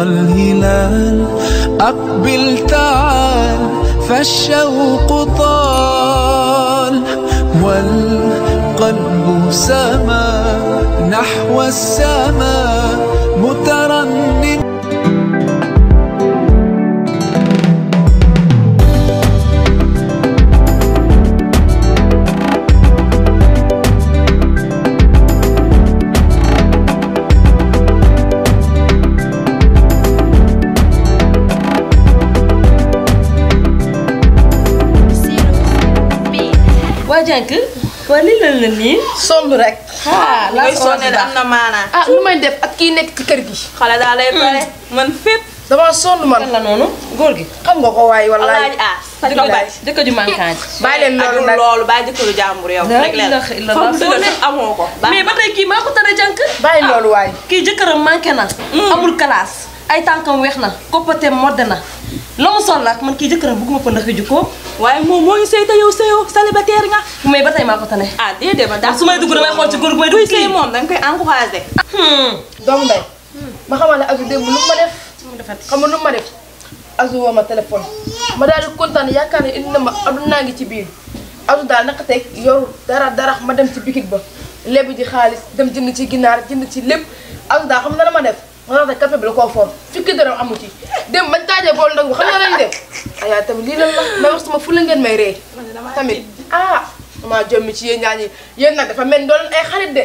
الهلال أقبل تعال فالشوق طال والقلب سما نحو السماء مترنم. Jank wali la ni sonn rek la sonné amna mana lu may def ak ki nek ci kër gi xala da lay pare man fépp dama sonn man la nonu góor gi xam nga ko way wallahi diko bay dëkk ju mankaaj bay len lolu bay dëkk lu jàmbur yow rek leen amoko mais batay ki mako tane jank bay lolu way ki jëkkëram manké na amul classe ay tankam weex na koppate modde na lamu sol nak man ki jëkkëram bëgguma ko ndax jikko waye mo moy sey ta yow seyo célibataire nga mais batay mako tane dédé ma da sumay dugg damay xol ci góor may dugg sey mom dang koy encourager dom day ma xamane azu dem lu ma def xam lu ma def azu wama téléphone ma dal contane yakane indi na ma aduna ngi ci biir azu dal nak tek yor dara ma dem ci bikit ba lebi di xaliss dem jënd ci ginaar jënd ci lepp azu da xam na la ma def ma da café bi la ko for fukki dara amu ci dem bañ taajé bol ndag xam na lañ def aya tam li lan la ma wax sama fula ngeen may ré tamit dama jommi ci yeen ñaani yeen nak dafa mel doon ay xarit de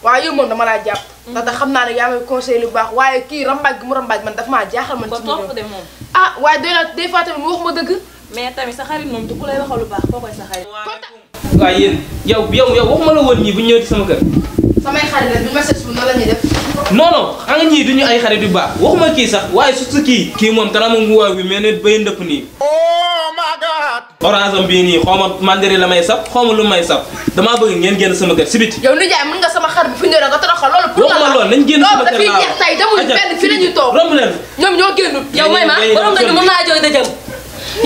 waaye yow mom dama la japp ndax xam naa ne yaa may conseil lu baax waaye kii rambaaj gi mu rambaaj man dafa maa jaaxal man ci topp de moom waaye doy na des fois tamit mu wax ma dëgg mais tamit sa xarit moom du ku lay waxal lu baax koo koy sa xarit waaye yéen yow waxuma la woon ñii bu ñëwee sama kër samay xarit la bi ma set su noonu la ñuy def non xam nga ñii duñu ay xarit yu baax waxuma kii sax waaye surtout kii moom tara moom mu waaw bi mais ne bay ndëpp nii oh my god orange am bii nii xawma mandiri la may saf xawma lu may saf damaa bëgg ngeen génn sama kër si biti yow nijaay mën nga sama xarit bi fi ñëw nga toroxal loolu pour waxuma loolu nañ génn sama kër dafiy jeex tey demuñu fenn fi lañuy toog romb leen ñoom ñoo génnut yow may ma borom nga ni mën naa jooy dëjëm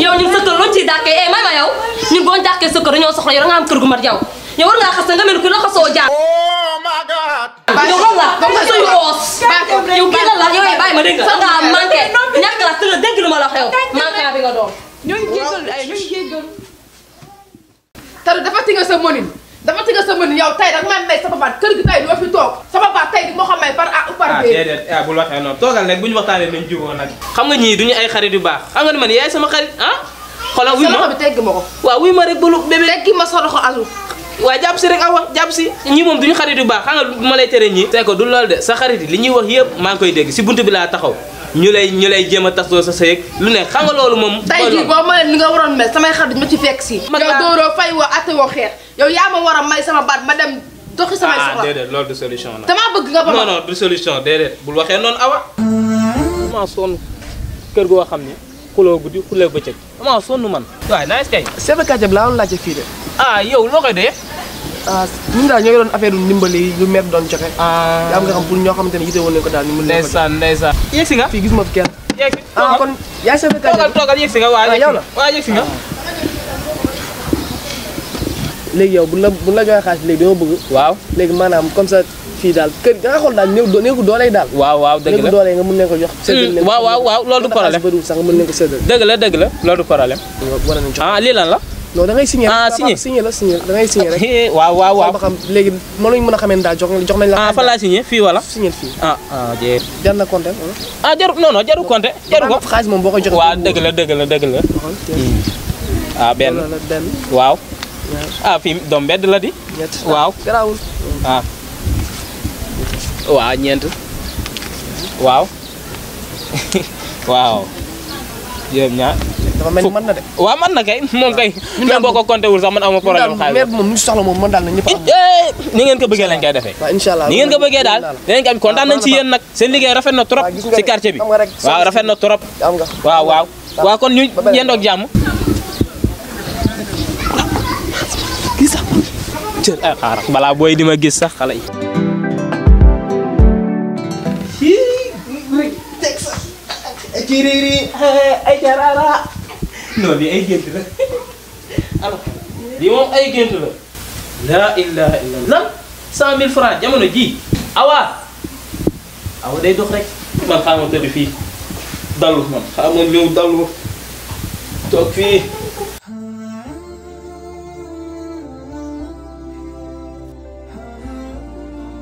yow ñun sa kër luñ ciy dàkkee may ma yow ñun boo dàkkee sa kër dañoo soxla yow da nga am kër gu mat yow yow war ngaa xas nga mel ku la xasoo jaar oh my god yow lan la suy oos yow kii lan la yow bàyyi ma dégg nga nga manqué ñàkk la si nga dégg lu ma la wax yow manqué bi nga doon ñooñu jéggal taru dafa tinga sa monin yow tay rek man may sama baat kër gi tay do fi toog sama baat tay di mo xam may par A ou par B déedéet bul waxee noonu toogal rek bu ñu waxtaanee nañ juboo nag xam nga ñii duñu ay xarit yu baax xam nga ni man yaay sama xarit xoolal wuy ma bi tegg ma ko waaw wuy ma rek bulu bébé teggi ma sa loxo alu waaye jàpp si rek awa jàpp si ñii moom duñu xarit yu baax xam nga ma lay tere ñii c'est que du loolu de sa xarit yi li ñuy wax yëpp maa ngi koy dégg si buntu bi laa taxaw ñu lay jéem a tasoo sa sëy lu ne xam nga loolu moom tey jii boo ma leen ni nga waroon mel samay xarit ma ci fekk si yow dooroo fay woo atte woo xeex yow yaa ma war a may sama baat ma dem doxi samay soxla déedéet loolu du solution la damaa bëgg nga ba non du solution déedéet bul waxee noonu awa dama sonn kër goo xam ne xuloo guddi xulee bëccëg dama sonn man waaye nice kay chef de quartier bi laa doon laajte fii de yow loo koy dee ñun daal ñoo ngi doon affaire ndimbali lu maire doon joxe yaa nga xam pour ñoo xamante ne yite woon nañ ko daal ñu mën ndeysaan yegg si nga fii gisuma fi kenn yegg si kon yaay chef de quartier toogal yegg si nga waaw yow la waaw yegg si nga léegi yow bu la joxee xaalis léegi dama bëgg waaw léegi maanaam comme ça fii daal kër da nga xool daal néew doole daal waaw dëgg la néew doole nga mën leen ko jox waaw loolu du problème sax nga mën leen ko séddale dëgg la loolu du problème war nañ jox lii lan la non da ngay signé signé da ngay signé rek waaw ba xam léegi moo lañu mën a xamee daal jox nañ la fan laa signé fii wala signé fii jee jar na compter jaru non jaru compter jaru ko xaalis moom boo koy joxe waaw dëgg la benn waaw fii doom mbedd la di waaw garaawul waaw ñeent waaw waaw juróom ñaar dafa mel ni mën na de waaw mën na kay moom kay même boo ko compté wul sax man aw ma problème xaalis maire bi moom ñu soxla moom mën daal na ñëpp am ni ngeen ko bëggee lañ koy defee waaw inshallah ni ngeen ko bëggee daal dinañ ko am kontaan nañ ci yéen nag seen liggéey rafet na trop ci quartier bi waaw rafet na trop waaw kon ñu yendoog jàmm cër ay xaaral balaa booy di ma gis sax xale yi teg sax ci riiri ay jarara non lii ay gént la alors lii moom ay gént la la ilaha illallah 100 000 francs jamono ji awa day dox rek man xaaral ma tëdd fii dalu man xaaral ma ñëw dalu toog fii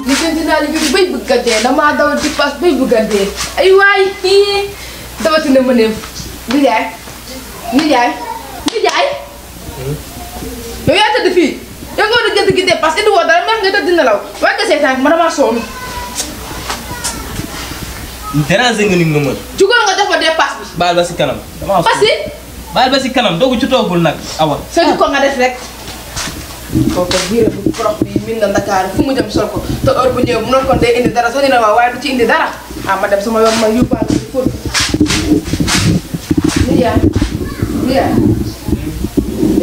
li gën dinaa li bi bay bëgg a dee damaa dawal di pass bay bëgg a dee ay waay dawatina ma neef nijaay yow yaa tëdd fii yow nga war a jënd gi dépasse indi woo dara nga tëdd nelaw waaye nga seetaan ma damaa sonn déranger nga ni nga mën jugal nga def ma dépasse bi baal ba si kanam parce que baal ba si kanam doogu ci toogul nag awa sa ko nga def rek kooku biir bu prox bi min na Dakar fu mu dem sol ko te heure bu ñëw bu noonu kon day indi dara sax dina waaw waaye du ci indi dara ma dem sama yoon ma yóbbaale ci fóot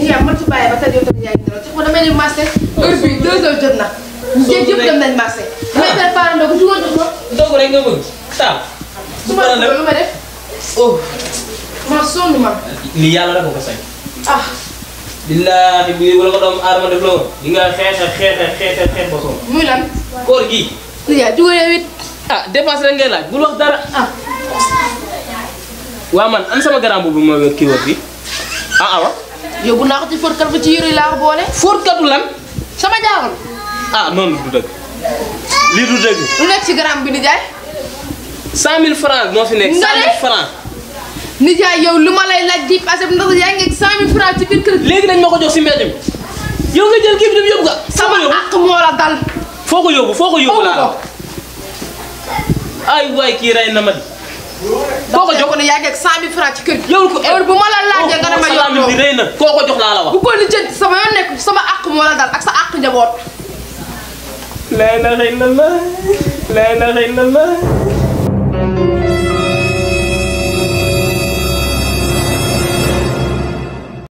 nijaay man ci bàyyi ba tey yow tamit yaa ngi dara ci ko damay dem marché heure bi 2 heures jot na jéeg yëpp dem nañ marché damay préparé ndogu jugal jox ma doogu rek nga bëgg taal su ma def lu ma def ma sonn ma lii yàlla rek ko sañ billahi bu wala ko doomu aadama def loolu di nga xeex ba sonn muy lan koor gi nijaay jugal yow it dépense rek ngay laaj bul wax dara waa man am sama garam boobu ma kii wax bi awa yóbbu naa ko ci fóotkat ba ci yére laa ko boole fóotkatu lan sama jaaxal noonu du dëgg lii du dëgg lu nekk ci garam bi nijaay 100 000 francs moo fi nekk 100 000 francs nijaay yow lu ma lay laaj di passé ndax yaa ngi 100 000 francs ci biir kër léegi dañ ma ko jox si mbedd mi yow nga jël kii bi dem yóbbu nga sama àq moo la dal foo ko yóbbu laa ay waay kii rey na ma di boo ko jox ne yaa ngi 100 000 francs ci kër gi yow ko heure bu ma la laajee nga ne ma yow bi rey na koo ko jox laa la wax bu ko ni jënd sama yoon nekk sama àq moo la dal ak sa àq njaboot la ilaha illallah